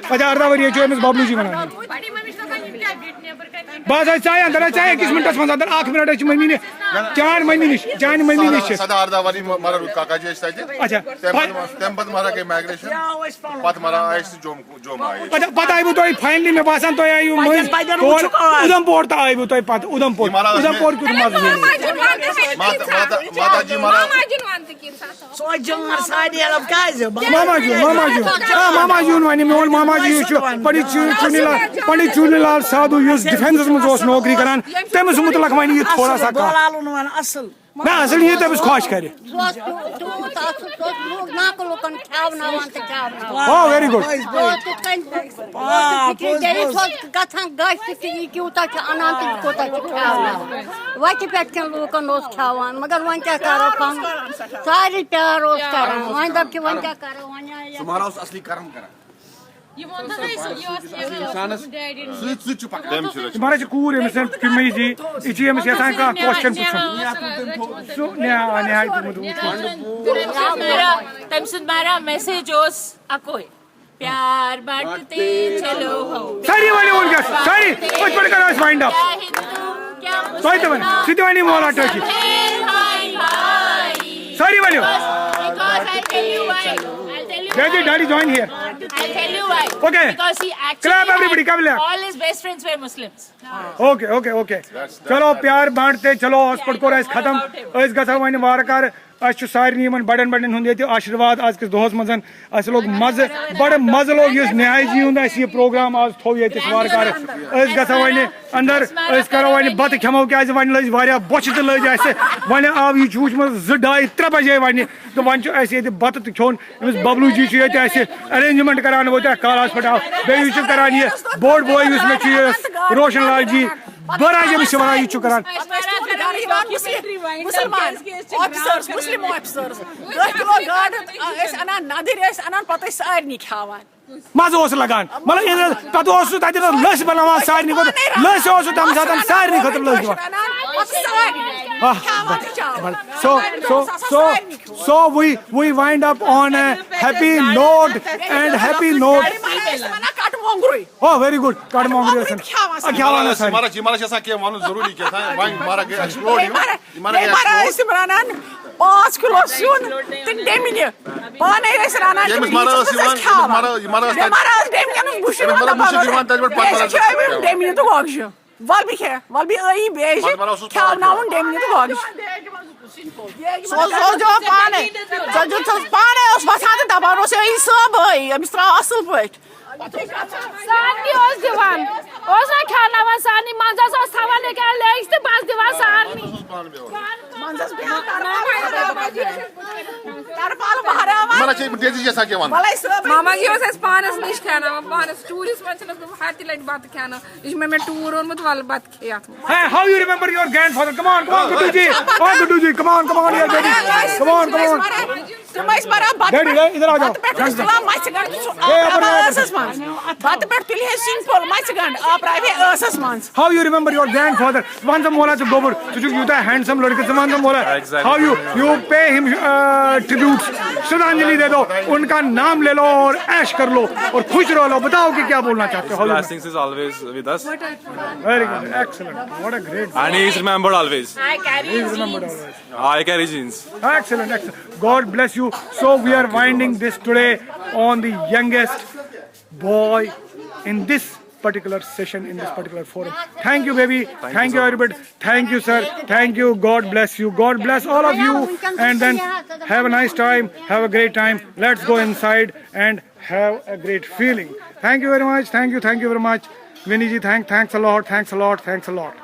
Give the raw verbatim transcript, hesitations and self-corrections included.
اچھا، ارداہ ؤری چھُ أمِس ببلو جی وَنان۔ بہٕ حظ آیہِ ژایہِ اندر، حظ ژایہِ أکِس مِنٹَس منٛز اندر، اکھ مِنٹ حظ چھِ مٔمی نہِ، چانۍ مٔمی نِش، چانہِ مٔمی نِش چھِ۔ سداہ ارداہ ؤری مہ-، مران روٗد کاکا جی اَسہِ تَتہِ۔ اچھا۔ تَمہِ پتہٕ، تَمہِ پتہٕ مران گٔے مائگریشن۔ پتہٕ مران آیہِ أسۍ جوٚم، جوٚم آیہِ أسۍ۔ پتہٕ، پتہٕ آیہِ بہٕ تۄہہِ فاینلی، مےٚ باسان تۄہہِ آیہِ مٔنٛزۍ تور اُدھمپور تہٕ آیہِ بہٕ تۄہہِ پتہٕ اُدھمپور۔ یہِ مران ٲس اُدھمپور کیُتھ مزٕ چھُ؟ ماتا، ماتا، ماتا جی مران۔ سۄ جان ساڑی الگ کیازِ؟ ماما جی، ماما جی۔ آ، ماما جی وَنہِ، میون ماما جی یُس چھُ پنڈت چو-، چونی لال، پنڈت چونی لال سادھو یُس ڈیفنسس منٛز اوس نوکری کران، تٔمِس مُتعلق وَنہِ یہِ تھوڑا سا کتھ۔ بولالُن وَن اصل۔ نہ، اصل یہِ تٔمِس خۄش کرِ۔ سُہ اوس تیوٗ-، تیوٗت اصل، سُہ اوس لوٗکھ ناکہٕ لوٗکن کھیاوناوان تہٕ کھیاوناوان۔ آ، very good۔ سُہ اوس تِتھ کٔنۍ، سُہ اوس تِتھ کٔنۍ، ییٚلہِ سُہ اوس گژھان گژھِ تہِ یہِ کوٗتاہ چھُ اَنان تہٕ یہِ کوٗتاہ چھُ کھیاوناوان۔ وَتہِ پٮ۪ٹھ کٮ۪ن لوٗکن اوس کھیاوان، مگر وۄنۍ کیٛاہ کرو پَنُن؟ سارے پیار اوس کران۔ وۄنۍ دوٚپ کہِ وۄنۍ کیٛاہ کرو، وۄنۍ آیہِ سُہ مہراز اوس اصلی کرم کران۔ یہِ ووٚن تہٕ أسۍ، یہِ اوس اِنسانس سۭتۍ سۭتۍ چھُ پکان۔ تٔمۍ چھُ رٔچھمٕژ۔ مگر یہِ چھُ کوٗر، أمِس چھَنہٕ کُنہِ وِزِ، یہِ چھِ أمِس یَژھان کانٛہہ question پرٛژھُن۔ سُہ نیا-، نہایت وُچھُن۔ تٔمۍ سُنٛد مہراز، تٔمۍ سُنٛد مہراز message اوس اَکُے، پیار بانٹتے چلو ہو۔ سٲری ؤنِو وٕنکیٚس، سٲری، أتھۍ پٮ۪ٹھ کَرو أسۍ wind up۔ کیا ہندو، کیا تۄہہِ تہِ ؤنِو، مسلمان، سُہ تہِ وَنہِ مولا ٹٲٹھی۔ ہاے، ہاے، ہاے۔ سٲری ؤنِو۔ Because I tell you why. I'll tell you why. Daddy, daddy, join here. I'll tell you why. Okay. Because he actually Clap, everybody, had clap. All his best friends were Muslims. Okay, okay, okay. چلو، پیار بانٹتے چلو، اس پٮ۪ٹھ کوٚر اَسہِ ختم۔ أسۍ گژھو وۄنۍ وارٕ کارٕ۔ اَسہِ چھُ سارنٕے یِمن بڑٮ۪ن بڑٮ۪ن ہُنٛد ییٚتہِ آشیٖرواد۔ أزکِس دۄہس منٛز اَسہِ لوٚگ مَزٕ، بڑٕ مَزٕ لوٚگ یُس نہایہِ جی ہُنٛد اَسہِ یہِ پروگرام آز تھوٚو ییٚتہِ أسۍ وارٕ کارٕ۔ أسۍ گژھو وۄنۍ اندر، أسۍ کرو وۄنۍ بتہٕ کھٮ۪مو، کیازِ وۄنۍ لٔج واریاہ بۄچھِ تہِ لٔج اَسہِ۔ وۄنۍ آو یہِ چھُ وٕچھمُت زٕ ڈاے ترٛےٚ بجے وۄنۍ، تہٕ وۄنۍ چھُ اَسہِ ییٚتہِ بتہٕ تہِ کھیوٚن۔ أمِس ببلو جی چھُ ییٚتہِ اَسہِ arrangement کران، ووت اَتھ کالَس پٮ۪ٹھ آو۔ بیٚیہِ یُس چھُ کران یہِ بوٚڑ بوے یُس مےٚ چھُ یہِ روشن لال جی، بہراج أمِس چھِ وَنان، یہِ چھُ کران۔ اَسہِ چھُ گَرٕ یِوان مُسلِم، مُسلمان officers، مُسلِم officers۔ دَہ کِلوٗ گاڈٕ ٲسۍ اَنان، نَدٕرۍ ٲسۍ اَنان، پَتہٕ ٲسۍ سارنٕے کھیٛاوان۔ مَزٕ اوس لَگان۔ مطلب، ییٚلہِ پَتہٕ اوس سُہ تَتہِ لٔسۍ بَناوان سارنٕے خٲطرٕ۔ لٔسۍ اوس سُہ تَمہِ ساتہٕ سارنٕے خٲطرٕ لٔسۍ دِوان۔ آہ، بَڑٕ۔ So, so, so, so we, we wind up on a happy note and happy note۔ گاڈٕ مَران ٲسۍ وَنان کَٹہٕ مۄنٛگرُے۔ Oh, very good۔ کَٹہٕ مۄنٛگرُے ٲسۍ وَنان۔ کھیٛاوان ٲسۍ۔ آ، کھیٛاوان ٲسۍ۔ یہِ مَران، یہِ مَران چھِ آسان کینٛہہ وَنُن ضروٗری کینٛہہ تام۔ وۄنۍ مَران گٔے explode یِم۔ یہِ مَران گٔے بیٚیہِ مَران explode۔ ٲسۍ یِم رَنان پانٛژھ کِلوٗ سیُن تہٕ ڈیٚمنہِ۔ پانے ٲسۍ رنان تِم، ییٚمِس یہِ مَرٕ ٲس چھِ أسۍ یِوان، کھیاوان۔ ییٚمِس مَرٕ، یہِ مَرٕ ٲس مےٚ تَتہِ، مَرٕ ٲس ڈیٚمنہِ، بہٕ چھُس أمِس مَرٕ، بہٕ چھُس یِوان تَتہِ پٮ۪ٹھ پَتہٕ أسۍ کھیٚوان۔ کھیٚوان ڈیٚمنہِ تہٕ گۄگجہِ۔ وَلہٕ بہٕ کھےٚ، وَلہٕ بہٕ ٲیی بیٚیہِ مَرٕ اوس اوس کھیٛاوناوُن ڈیٚمنہِ تہٕ گۄگجہِ۔ سُہ اوس، سُہ اوس دِوان پانے۔ سُہ اوس، سُہ اوس پانے اوس وَسان تہٕ دَپان اوس، "ہے، یہِ صٲب ٲیی، أمِس ترٛاو اَصٕل پٲٹھۍ۔" سارنٕے اوس دِوان۔ اوس نا کھیٛاوناوان سارنٕے، منٛزس اوس تھاوان یہِ کیٛاہ لیٚج تہٕ بَس دِوان سارنٕے۔ منٛزس بیٚہوان ترپال، ترپال بہراوان۔ مطلب، چھِ یِم ڈیزی چھِ آسان کھٮ۪وان۔ وَلَے صٲب۔ ماما جی اوس اَسہِ پانَس نِش کھیٛاوناوان، پانَس ٹوٗرِس منٛز چھِنَس بہٕ ہَتہِ لَٹہِ بَتہٕ کھیٛاوناو۔ یہِ چھُ مےٚ، مےٚ ٹوٗر اوٚنمُت، وَلہٕ بَتہٕ کھے اَتھ منٛز۔ Hey, how you remember your grandfather? Come on, come on, Guddu ji. Come on, Guddu ji. Come on, come on, here, baby. Come on, come on. تِم ٲسۍ مَران بَتہٕ Daddy, پٮ۪ٹھ، hey, اِدھر آ جاؤ۔ بَتہٕ پٮ۪ٹھ ٲسۍ تُلان مَژھِ گَنٛڈ، سُہ hey, آو اَپٲرۍ، اَپٲرۍ۔ ٲسَس منٛز۔ بَتہٕ پٮ۪ٹھ تُلہِ ہے simple مَژھِ گَنٛڈ، آو پرٛاوِ ہے ٲسَس منٛز۔ How you remember your grandfather? وَن سا مولا، ژٕ گوٚبُر، ژٕ چھُکھ یوٗتاہ handsome لٔڑکہٕ، ژٕ وَن سا مولا، exactly۔ How you, you pay him, uh, tributes, شرٛدھانجلی دے دو، ان کا نام لے لو اور عیش کر لو اور خوش رہ لو۔ بتاؤ کہ کیا بولنا چاہتے ہو۔ Blessings is always with us. Very good, excellent. What a great And he is remembered always. I carry genes. I carry genes. Excellent, excellent. God bless you. So we are winding this today on the youngest boy in this particular session, in this particular forum. Thank you, baby. Thank you, everybody. Thank you, sir. Thank you. God bless you. God bless all of you. And then have a nice time. Have a great time. Let's go inside and have a great feeling. Thank you very much. Thank you. Thank you very much. Vinny ji, thank, thanks a lot. Thanks a lot. Thanks a lot.